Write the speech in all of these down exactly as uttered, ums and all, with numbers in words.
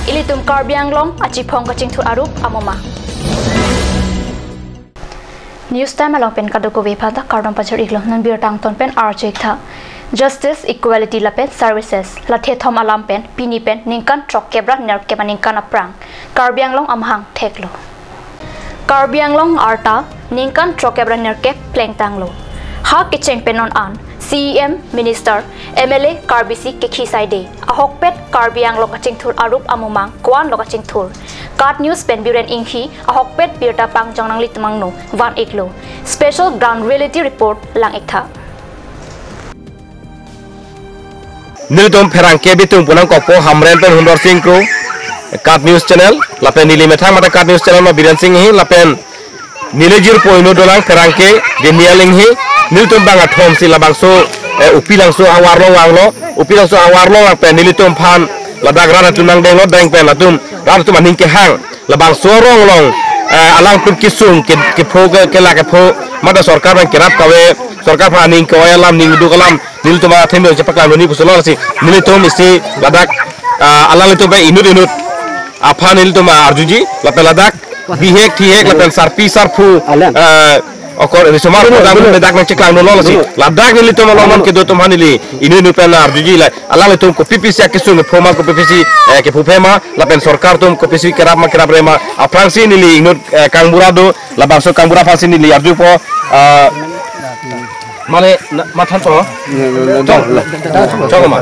Ilitum Karbi Anglong achiphong kachingthur arup amumang. News Time along pen kadokave aphanta kardom pajir-iklo. Non birta angton pen arju-ik tha. Justice, equality lapen services, la thethom alam pen pini pen ningkan throkkep ra nerkep aningkan aphrang Karbi Anglong amahang theklo. Karbi Anglong arta ningkan throkkep ra nerkep plengtanglo. Ha kecheng pen non an C E M, Minister, M L A, Karbi si kekhi saide ahokpet Karbi Anglong kachingthur arup amumang ko-an lo kachingthur. KAT News pen Biren Inghi ahokpet birta pangjong nanglitum angno van-iklo. Special ground reality report lang-ik tha. Nelitum pherangke bitung punang kokpo Hamren pen Hundor Sing Kro, KAT News Channel, lapen neli methang mate KAT News Channel ma Biren Sing Inghi, lapen neli jirpo inut dolang pherangke Daniel Inghi, nelitum bang athom si labangso, eh, Upilangso ahavar along vanglo, Upilangso ahavar along vang pen nelitum aphan ladak rat atum nangdenglo, deng pen latum rat atum aning kehang. Labangso arong along, eh, alangtum kesung ke, kepho ke, kelak kepho, mate sorkar abang kerap kave, sorkar aphan aning kevai alam, ning duk alam, nelitum athengno chepaklangdunji pusi lo lasi, nelitum isi ladak, ah, alanglitum pen inut inut aphan nelitum arjuji, lapen ladak bihek thihek lapen sarpi sarpo, eh, okor risomar kodang bedak nangcheklangdunlo lasi. Ladak nelitum along kedo atum aphan neli inut inut pen arjuji la, alanglitum kopi pisi akesung kepho ma, kopi pisi, eh, kephupe ma, lapen sorkar atum kopi pisi kerap ma kerapre ma, aphrangsi neli inut, eh, kangbura do, labangso kangbura aphansi neli arjupo, ah, mane na, mathanpo. Chok, chok ma.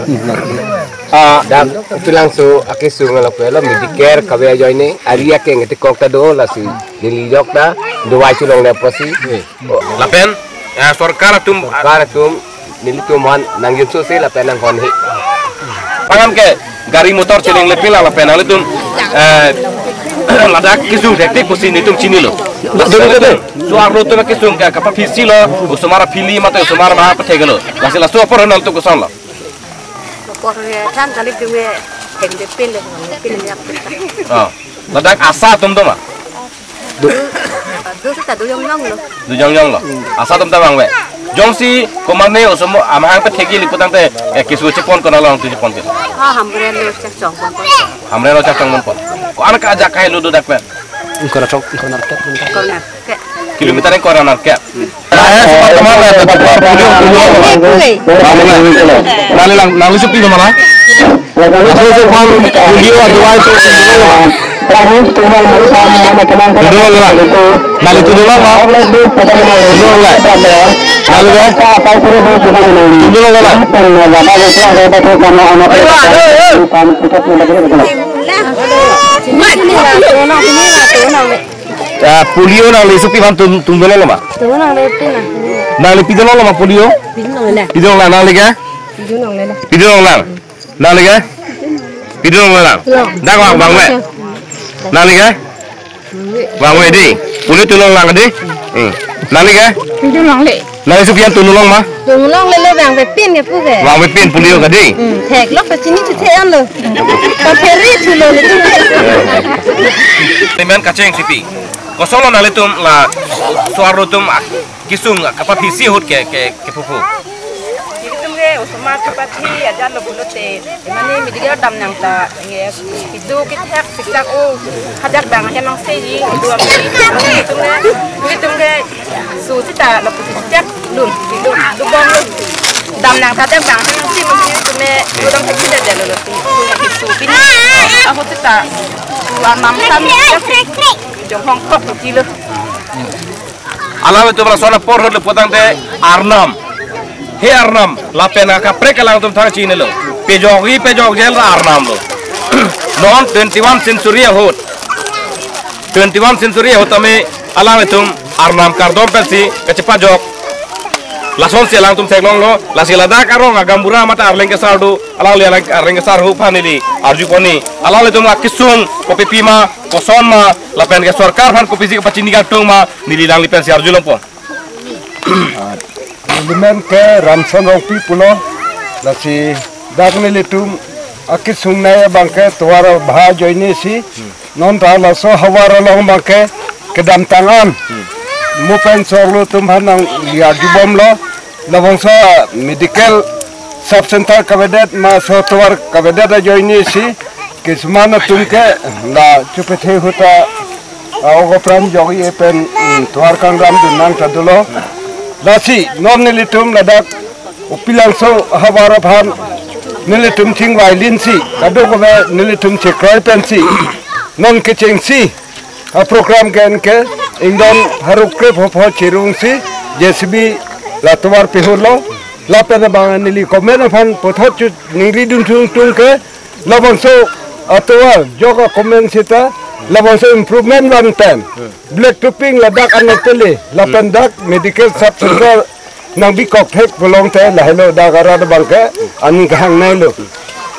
Ah, dak Upilangso akesung along pelo Medicare kave ajoine, ari akeng ete kok ta do lasi neli jok ta dovai chelongle apotsi. Lapen, eh, sorkar atum, sorkar atum nelitum aphan nangjinso si lapen nanghon he. Pangam ke gari motor cheleng lepila lapen nanglitum, eh, ladak kesung thektik pusi nelitum chinilo. Laso arlo atum kesung ke kapaphisilo, osomar aphili mate osomar ma patheklo. Lasi laso apor nanglitum kosonlo. Apor ya thang kali dume hem de pele, pele ya pele. Oh. Ladak ASHA atum do ma? Du, du seta du jongjong lo. Du jongjong lo. ASHA atum ta vangve. Jongsi komatne osomar amahang pathekji putangte, eh, keso chepon konat along tu chepon ke? Ah, Hamren lo chak chong pon pon. Hamren lo chak chong pon pon. Ko-an ke ajak kahelo do dak pen? Ingkoi ra chok, ingkoi ra nerkep. Ingkoi ra nerkep. Kilometer ingkoi ra nerkep. Nangli lang, nangli supi kemana? Laso aphan polio adovai tu dolo lang. Dolo lang. Nangli tu dolo lang. Dolo lang. Nangli deh. Tu dolo lang. Ah, polio nangli supi aphan tum, tum dolo ma? Tum nangli pi na. Nangli pi dolo ma polio? Pi dolo na. Pi dolo na, nangli ke? Pi dolo na. Pi dolo na. Nangli ke? Pi dolo na. Dak vang, vangve. Nangli ke? Vangve dei. Polio tu dolo lang dei. Hmm. Nangli ke? Pi dolo le. Nangli supi aphan tum dolo ma? Tum dolo le lo vangvepin ke pu ke. Vangvepin polio ke dei. Hmm, theklo ke chini chu the an lo. Ka pheri thu lo le tu. Temen kacheng supi. Kosonlo nanglitum laso arlo atum kesung kapaphisi ahut ke, ke, kephupo? Nelitum ke osomar kepaphi ajat lo pulote, mane medical dam nang ta, nge, idu kethak siksak o, hajak bang ahem nangseji, idu aphi, nelitum ke, nelitum ke, su sita lapu sijak lun, idu, idu bom lun. Dam nang ta hajak bang ahem nangse, nelitum ke, idu dam thak sida jalo lo, isu pini, ahut sita, isu anam sam, isu jonghong kok, isu lo. Alanglitum lason apor ahut le putangte arnam. He arnam, lapen akaprek alangtum thang chinilo. Pejokji pejokjel ra arnam lo. Non twenty-one century ahut. Twenty-one century ahut tame alanglitum arnam kardom pensi kachepajok. Lasonsi alangtum theklonglo, lasi ladak arong agaonbura mate Arleng kesar do, alangli alang Arleng kesar ahut aphan neli arjupon ni. Alanglitum akesung kopipi ma, koson ma, lapen ke sorkar aphan kopisi kepachini kangtung ma, neli alangli pensi arjulongpo. Nelimen ke Ramson Rongpi pulo, lasi dak nelitum akesung nai abang ke tovar abha ajoine si, non ta laso ahavar along abang ke kedamtang an. Mo pen sorlo atum aphan nangli arjubomlo, labangso medical sub center kavedet ma laso tovar kavedet ajoine si, Kisman atum ke la chupethe ahut ta, ah, ogo pran jogi epen, mm, tovar kangram dun nang ta dolo. Lasi non nelitum ladak Upilangso ahavar aphan nelitum chingvai linsi, kadokave nelitum chekroi pensi, non kechengsi aprogram ke-en ke ingdon haruk krep hopho chirungsi J C B la tovar pehurlo. Lapen abang neli comment aphan puthot chu ningri dun thung thung ke labangso atovar jok a-comment seta labangso improvement van pen black topping ladak anat tele lapen dak medical sub center nang bikok thek pulote lahelo dak arat abang ke aning kehangnei lo.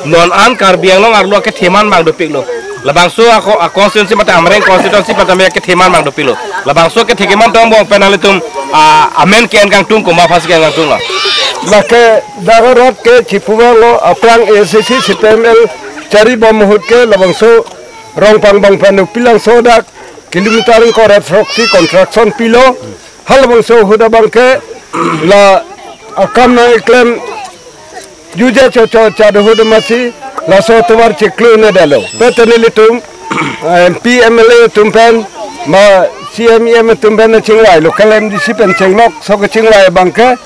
Non an Karbi Anglong arlo ketheman abang dopiklo. Labangso ako a-constituency mate Amreng constituency mate me ketheman abang dopiklo. Labangso ketheman tong bong pen nanglitum, ah, amen ke-en kangtung, komat aphansi ke-en kangtung lo? Lake dak arat ke chipuva lo, aphrang A S D C, C P M L charibom ahut ke labangso Rongpang abang pen Upilangso dak kilometer ingkoi ra throksi construction pilo. Halabangso ahut abang ke la akam nang keklem juje chocho chado ahut amatsi laso atovar chiklo ne dalo. Pete nelitum, eh, M P, M L A atum pen, ma C M, E M atum pen chingvai, local M D C pen chenglok, so kechingvai abang ke,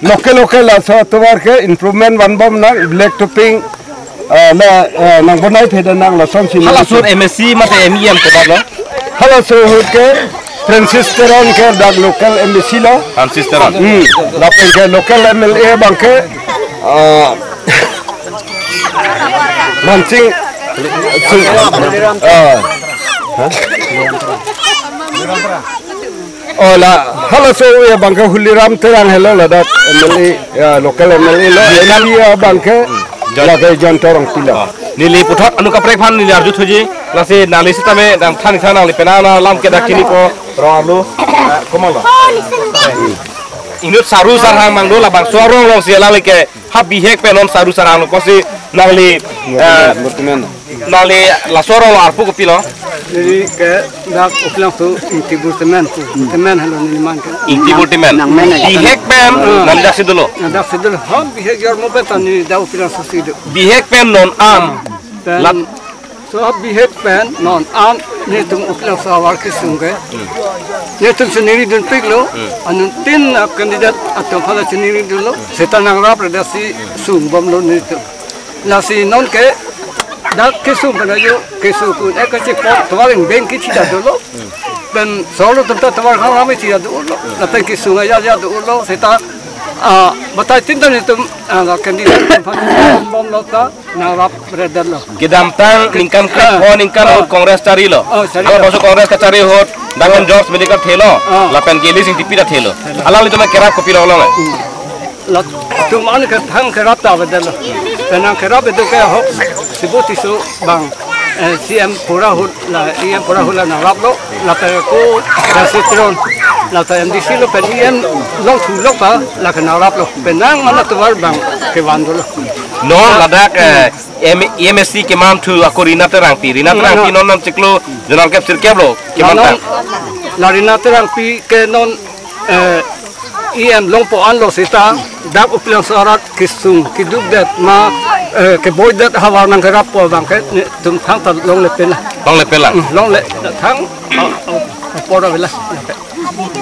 local local laso atovar ke improvement vanbom nang, black topping, eh, la, eh, nang bonai phe dun nang lasonsi. Halason M A C mate M E M komat lo? Halaso ahut ke Francis Teron ke dak local M A C lo. Francis Teron. Hmm. Lapen ke local M L A abang ke, ah, Mansing Sing. Ah. Hah? Oh, la, halaso abang ke Huliram Terang helo ladak M L A, ya, local M L A lo, M P abang ke, hmm, John, lake John Terang pilo. Ah, neli puthot anu kaprek aphan neli arju thuji, lasi nangli sitame nangthan than nangli penang alam ke dak chinipo, rong arlo, ah, komat lo? Inut Saru Sarhang abang do labangso arong alongsi alangli ke ha bihek pen non Saru Sarhang lo pusi nangli, eh, Burtimen. Nangli laso arong lo arpu kopilo? Neli ke dak Upilangso Ingti Burtimen, Burtimen helo neli man ke. Ingti Burtimen. Nang men aja. Bihek pen, ah, nangli daksi dolo? Nang daksi dolo. Ha bihek jormo pen ta neli dak Upilangso si do. Bihek pen non an. Pen lat. So ha bihek pen non an netum Upilangso ahavar kesung ke. Hmm. Netum chiningri dunpiklo. Hmm. Anuttin, ah, candidate atum aphan chiningri dunlo. Seta nangrap re daksi sungbomlo netum. Lasi non ke dak kesung pen ajo kesung pen ek kachepon tovar ingbeng kithi ta dolo. Pen solo atum ta tovar khang rame thi ta dolo. Lapen kesung aja aja dolo seta, ah, batai tin ta netum, ah, la candidate atum aphan bomlo ta nangrap re detlo. Kedamtang ningkan krep, ah, pho ningkan, ah, ahut Congress charilo. Oh, charilo. Halabangso Congress kachari ahut Dangon George Melikat thelo. Ah. Lapen ke Elis Ingtipi ta thelo. Thelo. Alanglitum kerap kopilo along, eh? Hmm. Latum an ke thang kerap ta avedetlo. Penang kerap itu ke ahok Sibu Tisso abang, eh, C M pura ahut la, E M pura ahut la nangraplo. Lapen ko Francis Teron, lapen M D C lo pen E M longthu lok ta la ke nangraplo. Penang mana tovar abang kevan dolo. Non ladak, eh, M-, M A C keman thu ako Rina Terangpi. Rina, hmm, Terangpi no, non nang chiklo, jonal kep sirkep lo, keman non, ta. La Rina Terangpi ke non, eh, E M longpo anlo seta, dak Upilangso arat kesung keduk det ma, eh, keboi det ahavar nangkerappo abang ke netum thangta longle pela. Longle pela. Hmm, longle thang, ah, ah, apor avela.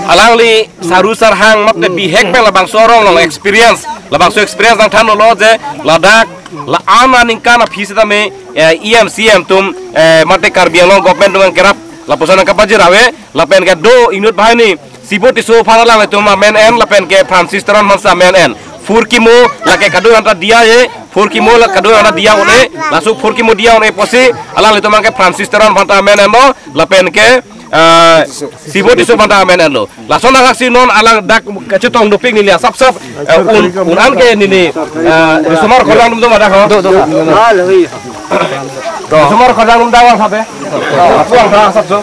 Alangli Saru Sarhang mate, hmm, bihek pen labangso arong along experience. Labangso experience nangthan dolo je ladak la-an aningkan aphi sitame, eh, E M C M atum, eh, mate Karbi Anglong government atum nangkerap lapuson nangkapajir ave, lapen ke do inut banghini Sibu Tisso aphan alanglitum amen en, lapen ke Francis Teron aphan si amen en. Phurkimo lake kadokave anta diya-e, phurkimo la kadokave anta diya un-e, laso phurkimo diya un-e pusi alanglitum abang ke Francis Teron aphan ta amen enlo, lapen ke, eh, Sibu Tisso aphan ta amen enlo. Lason ahaksi non alang dak kachetong dopik neli asap sap, eh, un, un-an ke neli, eh, risomar korang dum dum ada ho. Do, do, do. Risomar korang dum dawang sape. Apuang ta asap so.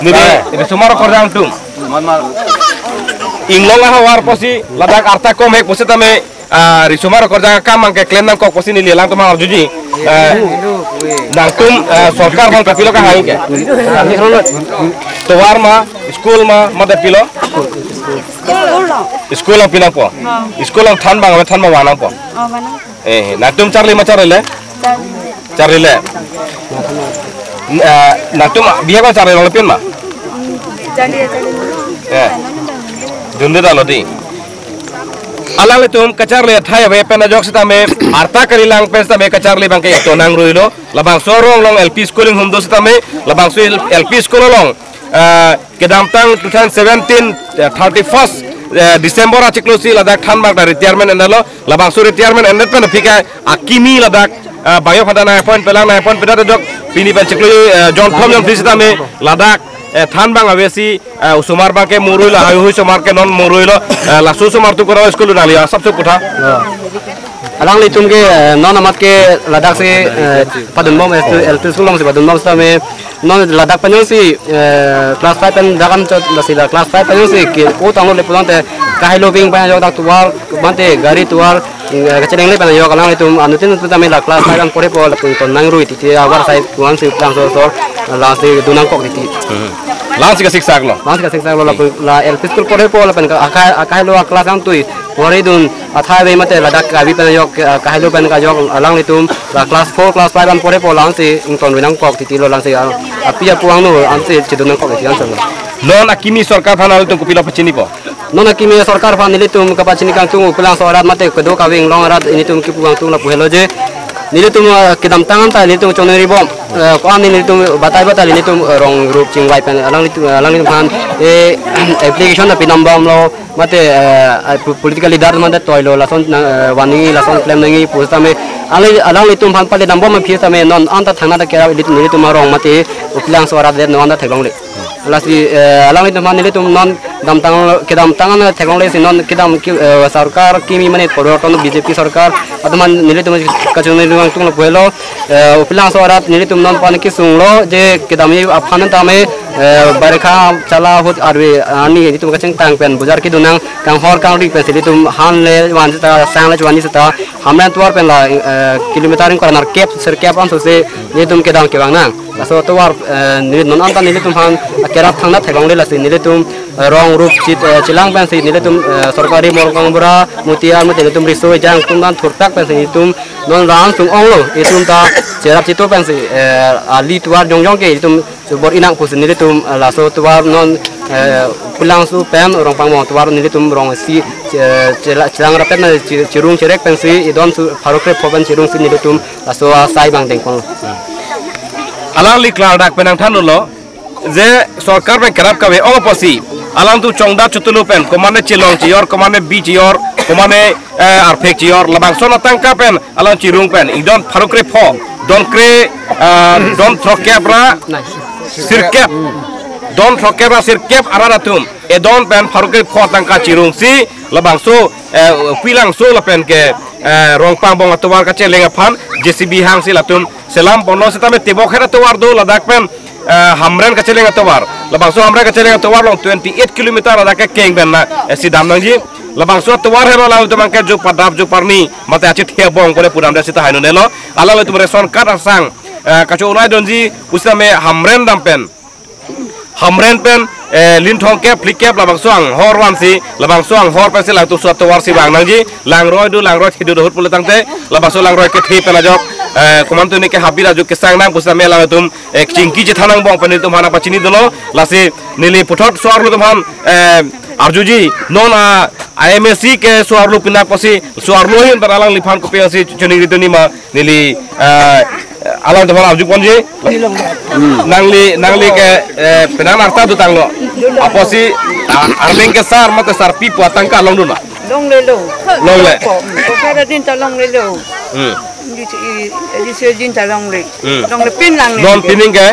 Neli risomar korang dum. Inglong ahavar pusi ladak arta kom hek pusitame, ah, risomar korang akam abang ke klem nangkok pusi neli alangtum arjuji. Eh, nangtum, eh, sorkar aphan kopilo kahang ke? Tovar ma, school ma, mate pilo? School lo. School along pinangpo. Oh. School along than abang, than abang vanangpo. Oh, vanang. Eh, nangtum charli ma charlile? Charli. Charlile. Eh, nangtum biya ko charli longle pin ma? Jandi, jandi. Eh. Junde dalo di. Alanglitum kacharli athai ave pen ajok sitame arta kalilang pen sitame kacharli abangke ito nang ruilo. Labangso arong along L P school inghum do sitame labangso L P school along, eh, kedamtang two thousand seventeen, eh, thirty-first, eh, December achiklo si ladak thanbak ta retirement endetlo. Labangso retirement endet pen aphi ke akimi ladak, eh, bangyo phanta nang appoint pelang nang appoint pedat ajok pini pen chiklo, eh, jonthom jonphli sitame ladak, eh, thanbang avesi, eh, osomar abangke mo ruilo, lahai osomar ke non mo ruilo, eh, laso osomar atum kora school nangli asap so putha. Alanglitum ke, eh, non amat ke ladak si, eh, padunbom, eh, L P school along si padunbom sitame non ladak pen jongsi, eh, class five pen dak an chot lasi la class five pen jongsi ke-o tanglo le pulote kahailo abang pen ajok dak tovar mate gari tovar, eh, kacheleng le pen ajok alanglitum anuttin anuttin tame la class five an porhepo lapu ington nang rui titi avar sai puan si pulang sor sor lasi dun nangkok titi. Hmm. Lang si kasiksak lo. Lang si kasiksak lo lapu la L P school porhepo lapen ka akai akai lo a class angtui porhedun athai ave mate ladak kavi pen ajok, eh, kahailo pen ke ajok alanglitum la class four class five an porhepo lang si ington rui nangkok titi lo lang si, ah, api apo angno an si chedun nangkok titi an solo. Non akimi sorkar aphan alanglitum kopilo pachinipo? Non akimi sorkar aphan nelitum kapachini kangtung Uphilang so arat mate kedo kave Inglong arat nelitum kipu kangtung lapu helo je. Nelitum, eh, kedamtang an ta nelitum chongnoi ribom. Eh, ko-an nelitum batai batai nelitum, eh, rong rup chingvai pen alanglitum, eh, alanglitum aphan, eh, application ta pinambomlo mate, eh, eh, po-, political leader mate toilo lason nang, eh, vannangji lason klem nangji pu sitame alang alanglitum aphan pale nambom aphi sitame non anta thangnatta kera nelitum, nelitum arong mate Uphilang so arat det non anta theklongle. Lasi, eh, alanglitum aphan nelitum non damtang kedamtang an theklongle si non kedam ki, eh, sorkar kimi mane poriborton B J P sorkar atum aphan nelitum kachongnoi ribom kangtung lapu helo, eh, Uphilang so arat nelitum non aphan kesung lo je kedamji aphan tame, eh, barikha chala ahut arve arni nelitum kachingtang pen bojar kedun nang kanghor kangri pensi nelitum han le van seta sang le van seta Hamren tovar pen la, eh, kilometer ingkoi ra nerkep sirkep anso si nelitum kedam kevang nang. Laso tovar, eh, neli non anta nelitum aphan akerap thangnatta theklongle lasi nelitum, eh, rong rup chit, eh, chelang pensi nelitum, eh, sorkari morkang bura mutiar mate nelitum riso ejang atum dan thurtak pensi nelitum non ran sung onglo itum ta cherap chitu pensi, eh, ali tovar jongjong ke itum chobor-i nang pusi nelitum, eh, laso tovar non, eh, Uphilang so pen Rongpangbong tovar nelitum rong isi, eh, chela-, chelang rapet na chi-, chirung cherek pensi idon su pharo krepho pen chirung si nelitum laso asai abang dengpon. Alangli klardak pen nangthanlo je sorkar pen kerap kave ong apotsi alangtum chongdat chotulu pen komane chelong chejor komane bi chejor komane, eh, arphek chejor labangso atangka pen alang chirung pen ingdon pharo krepho don kre, eh, don throkkep ra sirkep don throkkep ra sirkep arat atum edon pen pharo krepho atangka chirung si labangso, eh, Uphilang so lapen ke, eh, Rongpangbong atovar kacheleng aphan J C B hang si latum selam ponlo sitame tebok hera tovar do ladak pen, eh, Hamren kacheleng atovar. Labangso Hamren kacheleng atovar along twenty eight kilometer ladak ke keng pen na, eh, si dam nangji. Labangso atovar helo alanglitum abangke jo padap jo parni mate achit hebong kole pudam de sita hainunelo. Alanglitum ration card asang, eh, kacho-unai dunji pusitame Hamren dam pen Hamren pen, eh, linthong kep phlikep labangso anghor vansi labangso anghor pensi latum so atovar si vang nangji. Langroi do langroi thedo do ahut pulo tangte labangso langroi kethe pen ajok, eh, komantu ni ke habit ajok kesang nang pusitame alanglitum, eh, chingki chethan angbong pen nelitum aphan nangpachini dunlo lasi neli puthot so-arlo atum aphan, eh, arjuji non a I M A C ke so-arlo pinak apotsi so-arlo ahin pen alangliphan kopi asi choningri dun nima neli, eh, alangtum aphan arju ponji. Nangli nangli ke, eh, penang nangta dotanglo. Apotsi, ah, arleng ke sar mate sarpi pu atangka longdun ma? Longlelo. Longle. Ko, hmm, ko kara din ta longlelo. Hmm. Di si, di si din ta longle. Hmm. Longle pin lang ne. Non pining ke?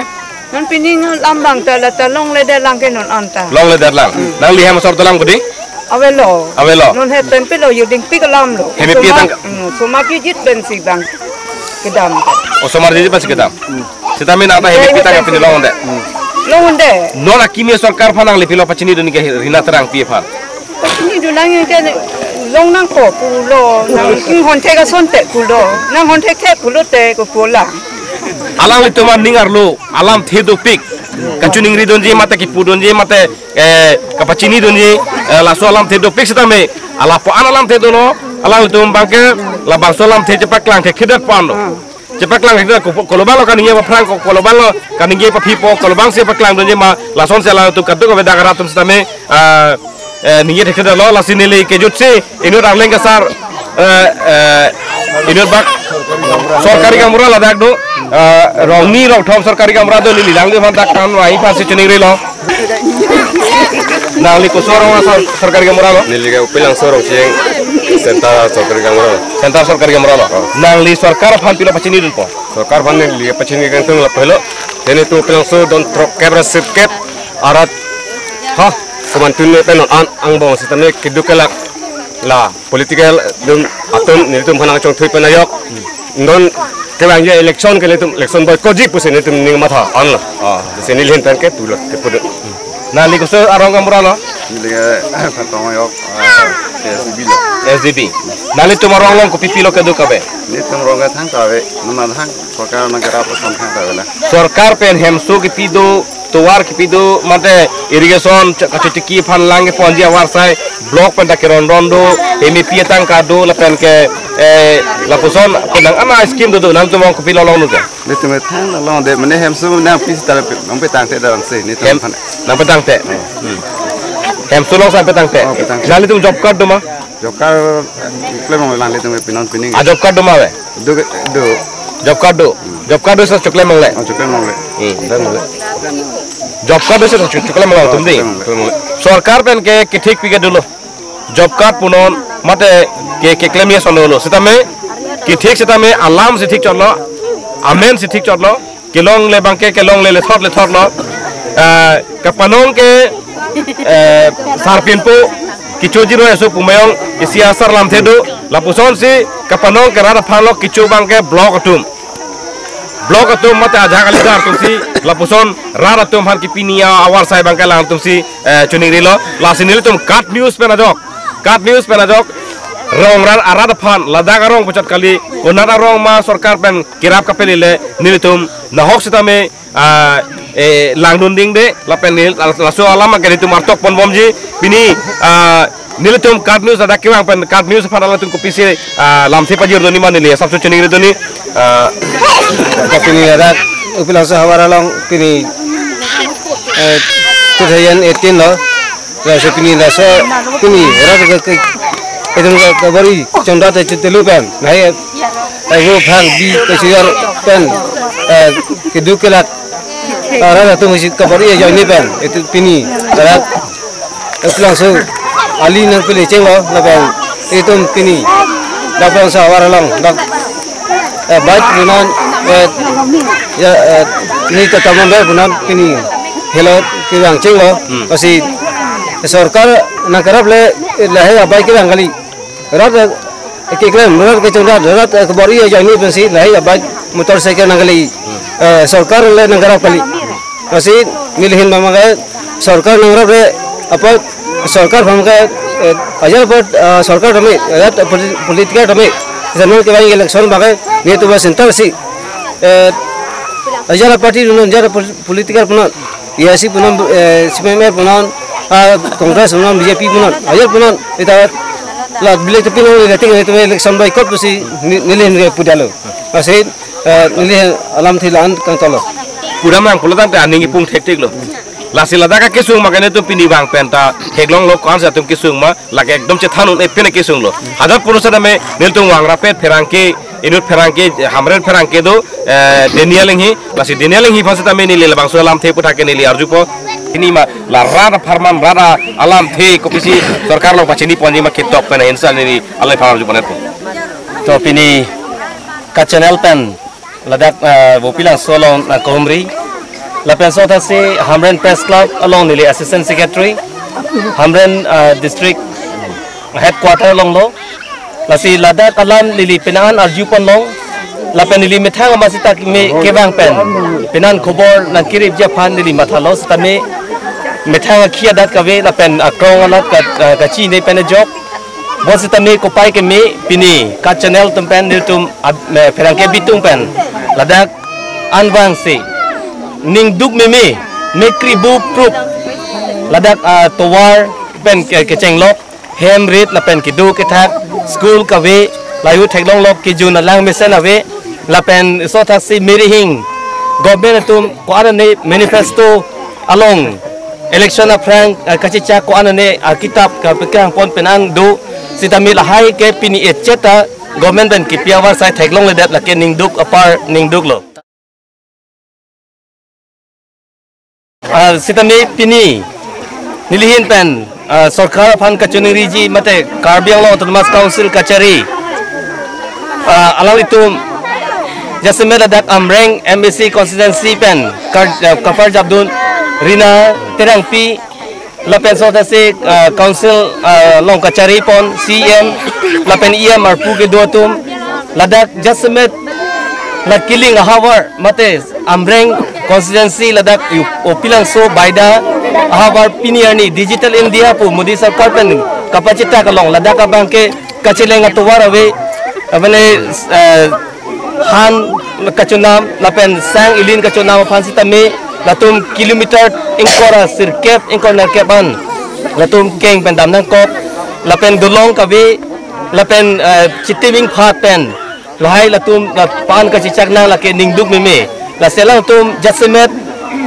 Non pining alam abang ta la ta longledet lang ke non anta. Longledet lang. Hmm. Nangli hem asor dolang budi? Avelo. Avelo. Non he pen pilo yuding pik alam lo. Hemi pi tang- Hmm, osomar jijit pensi abang kedam. Osomar jijit pensi kedam. Hmm. Sitame nangta hemi pi tang pini longle. Longle. Non akimi sorkar aphan nangli pilo pachini dun ke Rina Terangpi aphan? Pachini dun nang ke longnangkok pulo, nang inghon thek asonte pulo, nang hon thekthe pulote ko pulang. Alanglitum aning arlo alamthe dopik. Kachiningri dunji mate kipu dunji mate, eh, kapachini dunji, eh, laso alamthe dopik sitame. Lapu-an alamthe dono, alanglitum abangke labangso alamthe chepaklang thekthedet pu-an do. Chepaklang thekthedet ko, kolobanglo kaningje aphrang ko, kolobanglo kaningje paphipo, kolobangsi paklangdunji ma, lasonsi alangtum kadokave dak arat atum sitame, ah, eh, ningje thekthedetlo, lasi neli kejutsi inut Arleng Kasar, eh, eh, inut bak sorkari gaonbura ladak do, eh, rongni rongthom sorkari gaonbura do, neli langdun aphan dak kan wai aphansi choningrilo. Nangli koson arong asor sorkari gaonbura lo? Neli ke Upilangso Rongcheng, Center sorkari gaonbura lo. Center sorkari gaonbura lo. Oh. Nangli sorkar aphan pilo pachinidunpo? Sorkar aphan neli pachini kangtung lapu helo. Nelitum Upilangso don throk kep ra sirkep arat, ha, kemantun ne pen an angbong sitame keduk kelak la political atum, atum nelitum aphan nangchongthui pen ajok. Non kevangji election ke nelitum election boycott ji pusi nelitum ning matha anlo. Ah. Lasi neli ahin pen ke pulo, ke pulo. Nangli koson arong gaonbura lo? Neli ke Phatong ajok, ah, S D B lo. S D B. Nanglitum arong along kopi pilo keduk ave? Nelitum arong ke thangta ave, mena thang, sorkar nangkerap ason thangta ave la. Sorkar pen hemso kipi do, tovar kipi do, mate irrigation ch-, kachotiki aphan lang keponji avarsai, block pen ta keronron do, M A P atangka do, lapen ke, eh, lapuson penang ana scheme do do, nangtum arong kopilo longlo ke? Nelitum thang longde, mane hemso nangpi sita nangpetangte damsi, nelitum Hem-, aphan. Nangpetangte? Hmm. Hemso alongsi petangte? Oh, petangte. Nanglitum job card do ma? Job card, eh, klemlongle, nanglitum pinon pining. Ah, job card do ma ave? Do, do. Job card do. Job card do sir choklemlongle. Oh, choklemlongle. Hmm, klemlongle. Job card do sir chok-, choklemlongle, oh, tum di. Choklemlongle. Sorkar pen ke kethekpi ke dolo. Job card punon mate ke, keklemji ason dolo. Sitame kethek sitame alamsi thekchotlo. Amensi thekchotlo. Kelongle abangke kelongle lethot lethotlo. Eh, kapanong ke, eh, sarpinpo, kechoji ro eso pu mayong isi asar lamthe do, lapusonsi kapanong ke rat aphanlo kecho abangke block atum. Block atum mate ajahak alidar atumsi, lapuson rat atum aphan kepini avarsai abangke alangtumsi, eh, choningrilo, lasi nelitum KAT News pen ajok. KAT News pen ajok, rong rat arat aphan, ladak arong puchot kali, konat arong ma sorkar pen kerap kapelele, nelitum nahok sitame, ah, eh, langdun dingde, lapen neli la-, laso alam ke nelitum artok ponbomji, pini, ah, nelitum KAT News ladak kevang pen KAT News aphan alangtum kopisi, ah, lamthe pajirdunji ma neli asapso choningridunji, ah. Pini ladak Upilangso havar along pini, eh, two thousand eighteen lo. Laso pini laso pini rat ke, ke, itum ke kabor-i chondat te chutelu pen. Lahai, eh, vo phang bi kechijor pen, eh, keduk kelak, eh, rat atum si kabor-i ajoine pen. Itum pini rat, eh, Upilangso ali nangpele chenglo lapen itum pini dak Upilangso havar along dak, eh, bike punon, eh, ya, eh, ni tatamon ber punon pini helo kevang chenglo. Hmm. Lasi sorkar nangkerap le, eh, lahai abike kevang kali. Rat, eh, keklem, rat kechongdat, rat, eh, kabor-i ajoine pensi lahai abike motorcycle nang kali. Eh, sorkar le nangkerap kali. Lasi neli ahin abangke sorkar nangrap re, apa sorkar abangke, eh, ajat apa, eh, sorkar tame, ajat poli-, political tame, zaman kevang election abangke, nelitum center si, eh, ajat party punon, ajat pol-, political punon, A I C punon, eh, C P I M L punon, ah, Congress punon, B J P punon, ajat punon, ita la bilek te pinon, nelitum election boycott pusi ne-, neli ahin ke pudalo. Lasi eh, neli alamthe la-an kangtolo. Pura mang pulo tangte aning ipung thektheklo. Lasi ladak akesung ma ke nelitum pini vang pen ta theklonglo, ko-ansi atum kesung ma, lake ekdom chethan un-e pen kesunglo. Hajar purusa dame nelitum vang rapet pherangke, inut pherangke, Hamren pherangke do, eh, Daniel Enghi, lasi Daniel Enghi aphan sitame neli labangso alamthe aputhak ke neli arjupo. Pini ma la rat apharman rat alamthe kopisi sorkar along pachini ponji ma ketok pen ahinsi neli alai aphan arju ponetpo. To pini KAT Channel pen ladak, ah, Upilangso along, ah, kahumri. Lapen sota si Hamren Press Club along neli Assistant Secretary, Hamren, ah, District Headquarter alonglo. Lasi ladak alam neli penang an arju ponlong. Lapen neli methang amat sita me kevang pen penang khobor nangkeripji aphan neli mathalo sitame methang akhi adat kave lapen akrong alat ka, ah, kachinine pen ajok. Bonsitame kopai keme pini KAT Channel atum pen nelitum ab-, me, pherangke bitung pen ladak anvangsi ningduk meme, mekri bu prup ladak, ah, tovar pen ke, kechenglok, hem rit lapen kedo kethak, school kave, lahai-hui theklonglok, kejun alang mesen ave, Lapen so thaksi Mary Hing, government atum ko-an ane manifesto along election aphrang, eh, kachechak ko-an ane akitap kapekang pon penang do, sitame lahai ke pini echet ta government pen kipi avarsai theklongledet, lake ningduk apar ningduklo. Ah, sitame pini nelihin pen, ah, sorkar aphan kachiningriji mate Karbi Anglong Autonomous Council kachari, ah, alanglitum jasemet ladak Amreng M A C constituency pen kar-, ah, kaparjapdun Rina Terangpi, lapen so thaksi, ah, council, ah, along kachari pon C E M lapen E M arpu kedo atum, ladak jasemet la Killing ahavar mate Amreng constituency ladak U-, Upilangso Baida ahavar pini arni Digital India pu Modi sorkar pen kapachethak along ladak abangke kacheleng atovar ave, apane, eh, han kachonam lapen sang ilin kachonam aphan sitame latum kilometer ingkoi ra sirkep ingkoi nerkep an latum keng pen dam nangkok, lapen dolong kave, lapen, eh, chitiming phat pen lahai latum lapan kachechak nang lake ningduk meme. Lasi alangtum jasemet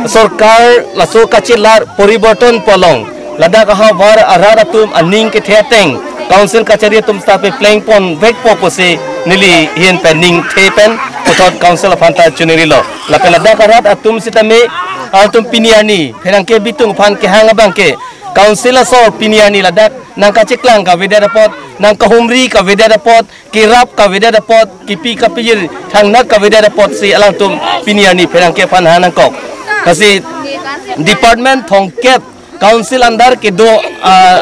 sorkar laso kachelar poriborton pu along ladak ahavar arat atum aning kethe ateng council kachari atum sitame pleng pon vekpo pusi nelihin pen ningthe pen puthot council aphan ta chiningrilo. Lapen ladak arat atum sitame alangtum pini arni pherangke bitung aphan kehang abangke council asor pini arni ladak nangkacheklang kavedet apot, nangkahumri kavedet apot, kerap kavedet apot, kipi kapijir thangnak kavedet apotsi alangtum pini arni pherangke aphan hang nangkok. Lasi department thomkep council under kedo, ah,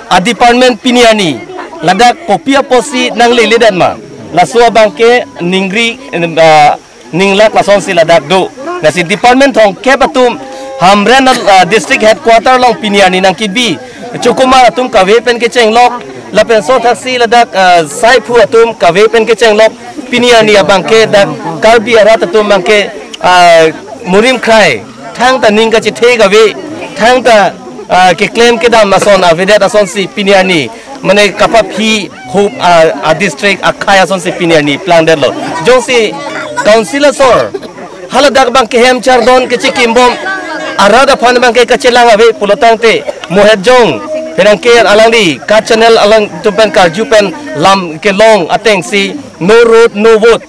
a department pini arni ladak kopi apotsi nangleledet ma, laso abangke ningri, ah, ninglak lasonsi ladak do. Lasi department thomkep atum Hamren, ah, district headquarter along pini arni nangkebi chukumar atum kave pen kechenglok, lapen so thaksi ladak, ah, saiphu atum kave pen kechenglok, pini arni abangke dak Karbi arat atum abangke, ah, murim khrai thangta ning kachethe kave, thangta, ah, keklem kedam ason avedet asonsi pini arni mane kapaphi hup, ah, a district akhei asonsi pini arni plangdetlo. Jongsi council asor haladak abangke hem chardon kechikimbom arat aphan abangke kachelang ave pulotangte mohet jong pherangke alangli ka channel alangtum pen karju pen lam kelong atengsi no road no vote.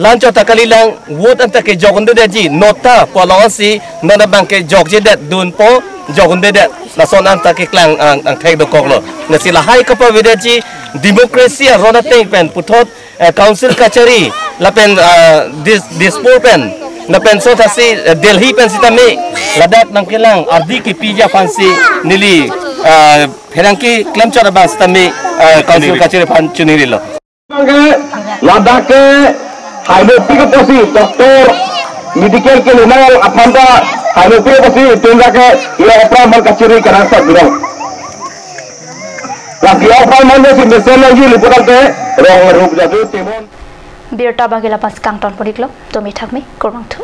Lanchot ta kalilang, vote anta kejok undedetji, nota pu alongsi non abangke jokjedet dunpo, jok undedet. Lason anta keklang ang, angthek dokoklo. Lasi lahai kapavedetji democracy aron ateng pen puthot, eh, council kachari lapen, eh, Dis-, Dispur pen lapen so thaksi, eh, Delhi pen sitame ladak nangkelang ardi kepiji aphansi neli, eh, pherangke klemchot abang sitame, eh, council kachari aphan chiningrilo. Ladak ke hainopik apotsi doctor medical ke lenang aphan ta hainopik apotsi itum ke ila opera man kachiri karang sat dong. Lagi opera man si mesen lagi liputan ke rong rup jadu timon. Birta abangke lapas kangton pon-iklo, tumi thakmi, kurvangthu.